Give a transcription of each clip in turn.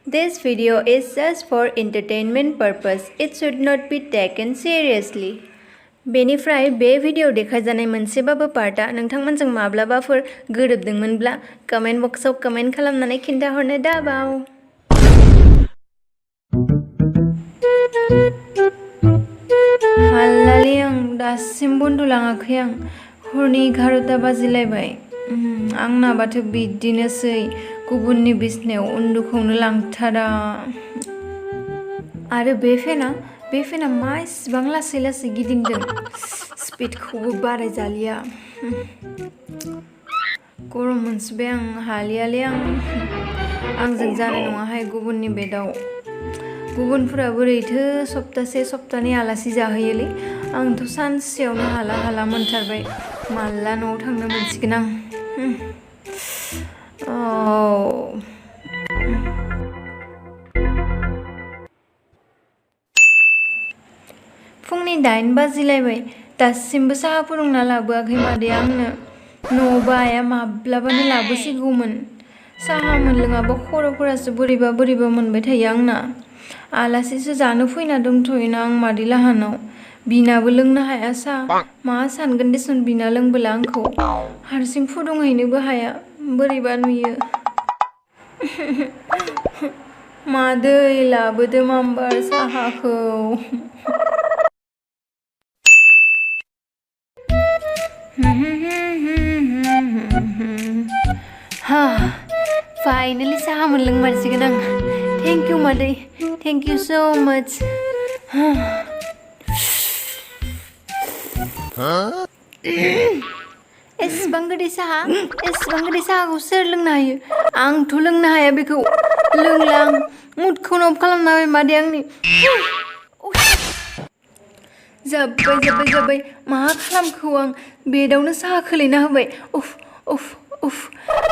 This video is just for entertainment purpose. It should not be taken seriously. बेनिफ्राय बे video देखायजानाय मोनसेबाबो पार्टआ नोंथांमोनजों माब्लाबाफोर गोरोबदोंमोनब्ला comment बक्सआव comment खालामनानै खिन्थाहरनो दाबाव। हाल्लालि आं दासिमबो उन्दुलाङाखै आं हरनि 11ता बाजिलायबाय। आंनाबाथ' बिदिनोसै गुबुननि बिसनायाव उन्दुखौनो लांथारा। आरो बे फेना मा इसिबां लासै लासै गिदिंदों स्पिडखौबो बारायजालिया। गरम मोनसोबाय आं हालियालै आंजों जानाय नङाहाय गुबुननि बेदाव। गुबुनफोरा बोरैथो सप्तानै आलासि जाहैयोलै आंथ' सानसेयावनो हाला मोनथारबाय माला न'आव थांनो मोनसिगोन आं। फुंनि 9 बाजिलायबाय दासिमबो साहा फुदुंना लाबोआखै मादैया आंनो। न'आवबो आइया माब्लाबानो लाबोसिगौमोन। साहा मोनलोङाबा खर'फोरासो बोरैबा मोनबाय थायो आंना। आलासिसो जानो फैना दंथ'योना आं मादै लाहानाव। बिनाबो लोंनो हाया साहा मा सानगोन देसुन बिना लोंबोला आंखौ। हारसिं फुदुंहैनोबो हाया बोरैबा नुयो। मादै लाबोदो मामबार साहाखौ। फाइनेलि साहा मोनलोंमारसिगोन आं। थेंक इउ मादै थेंक इउ सो माच। एसेबां गोदै साहाखौ सोर लोंनो हायो? आंथ' लोंनो हाया बेखौ। लोंला आं मुडखौनो अफ खालामना होबाय मादै आंनि। जाबाय मा खालामखो आं बेदावनो साहा खोलैना होबाय। उफ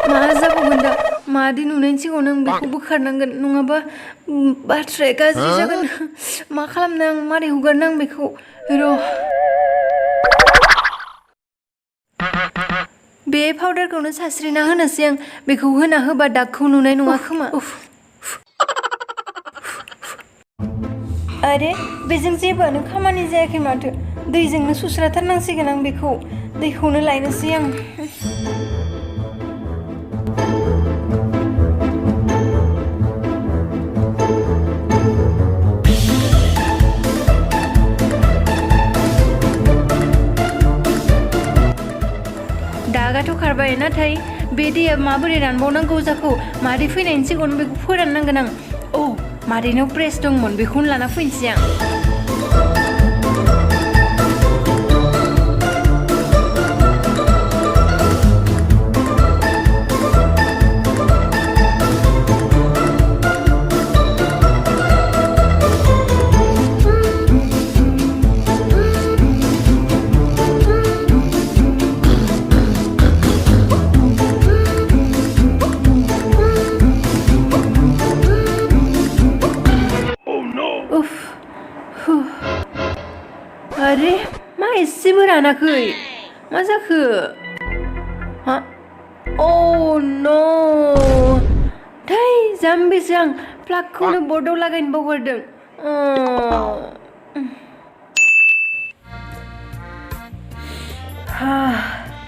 मा जाबावगोन दा? मादै नुनायनि सिगाङावनो आं बेखौ बोखारनांगोन नङाबा बाथ्राया गाज्रि जागोन। मा खालामनो आं मारै हगारनो आं बेखौ र'। बे पाउडारखौनो सास्रिना होनोसै आं। बेखौ होना होबा दागखौ नुनाय नङा खोमा। आरे बेजों जेबोआनो खामानि जायाखै माथो। दैजोंनो सुस्राथारनांसिगोन आं बेखौ। दैखौनो लायनोसै आं। दागाथ' खारबाय नाथाय बे दैया माबोरै रानबावनांगौ जाखो? मादै फैनायनि सिगाङावनो बेखौ फोराननांगोन आं। मादैनाव प्रेस दंमोन बेखौनो लाना फैनोसै आं। अरे मा एसेबो रानाखै? मा जाखो? नो थै जाम्बिसो आं प्लागखौनो बर्डआव लागायनो बावगारदों।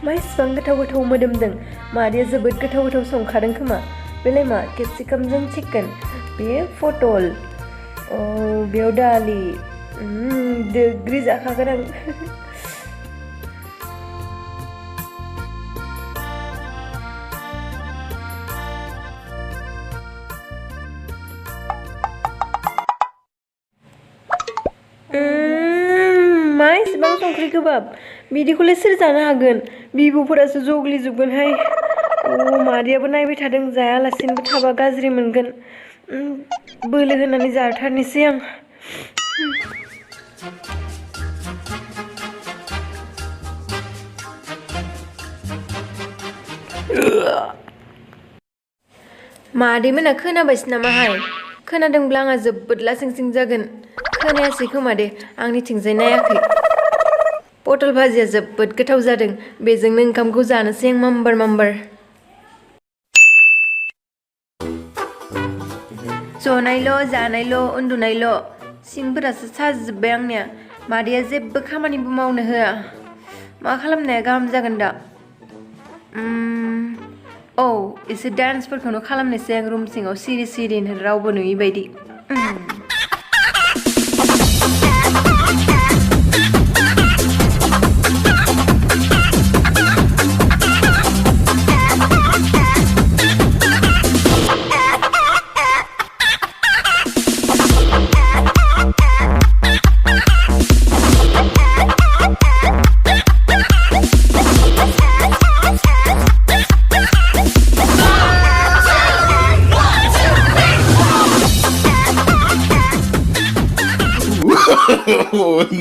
मा इसिबां गोथाव मोदोमदों। मादैया जोबोद गोथाव संखादों खोमा। बेलाय मा केपसिकामजों चिकेन, बे पटल, बेयाव दालि। दोग्रि जाखागोन आं। मा इसिबां संख्रि गोबाब? बिदिखौलाय सोर जानो हागोन? बिबुफोरासो जग्लिजोबगोनहाय। मादैयाबो नायबाय थादों जायालासिनोबो थाबा गाज्रि मोनगोन। बोलो होनानै जाथारनोसै आं। मादैमोना खोनाबायसो नामाहाय? खोनादोंब्ला आंहा जोबोद लासिंसिं जागोन। खोनायासै खोमा दे आंनिथिंजाय नायाखै। पटल भाजिया जोबोद गोथाव जादों। बेजोंनो ओंखामखौ जानोसै आं मामबार। जनायल' जानायल' उन्दुनायल' सिंफोरासो साजोब्बाय आंनिया मादैया जेबो खामानिबो मावनो होआ मा खालामनाया गाहाम जागोन दा औ एसे डान्सफोरखौनो खालामनोसै आं रुम सिङाव सिरि सिरिनो रावबो नुयि बायदि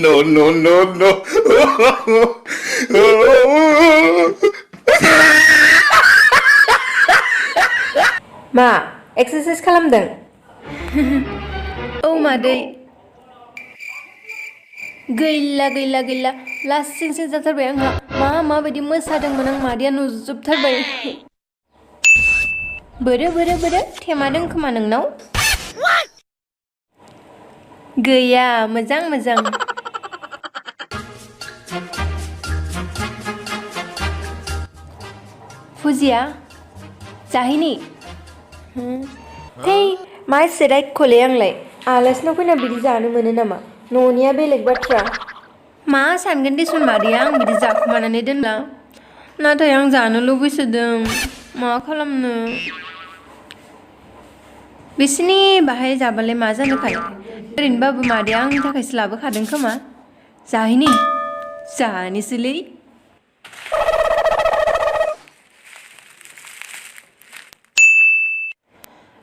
No, no, no, no. मा एक्सारसाइज खालामदों औ मादै गैला गैला गैला लासिंसिं जाथारबाय आंहा माबायदि मोसादोंमोन आं मादैया नुजोबथारबाय बोरो थेमादों खोमा नोंनाव गैया मोजां फुजिया जाहैनि थै मा एसे राइख'लै आंलाय आलासिनाव फैना बिदि जानो मोनो नामा न'निया बेलेग बाथ्रा मा सानगोन देसुन मादैया आं बिदि जाखुमानानै दोनला नाथाय आं जानो लुबैसोदों मा खालामनो बिसिनि बाहाय जाबालाय मा जानोखाय ओरैनोबाबो मादैया आंनि थाखायसो लाबोखादों खोमा जाहैनि जानोसैलै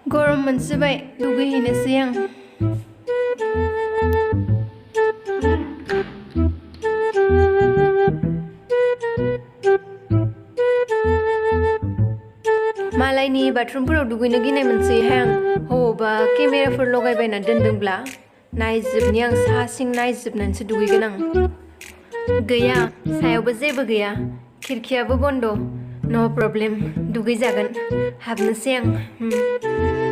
गरम मोनसोबाय दुगैहैनोसै आं मालायनि बाथरुमफोराव दुगैनो गिनाय मोनसैहाय आं हौबा केमेराफोर लगायबायना दोनदोंब्ला नायजोबनि आं सा सिं नायजोबनानैसो दुगैगोन आं गैया सायावबो जेबो गैया खिरखियाबो बन्द' न' प्रब्लेम दुगैजागोन हाबनोसै आं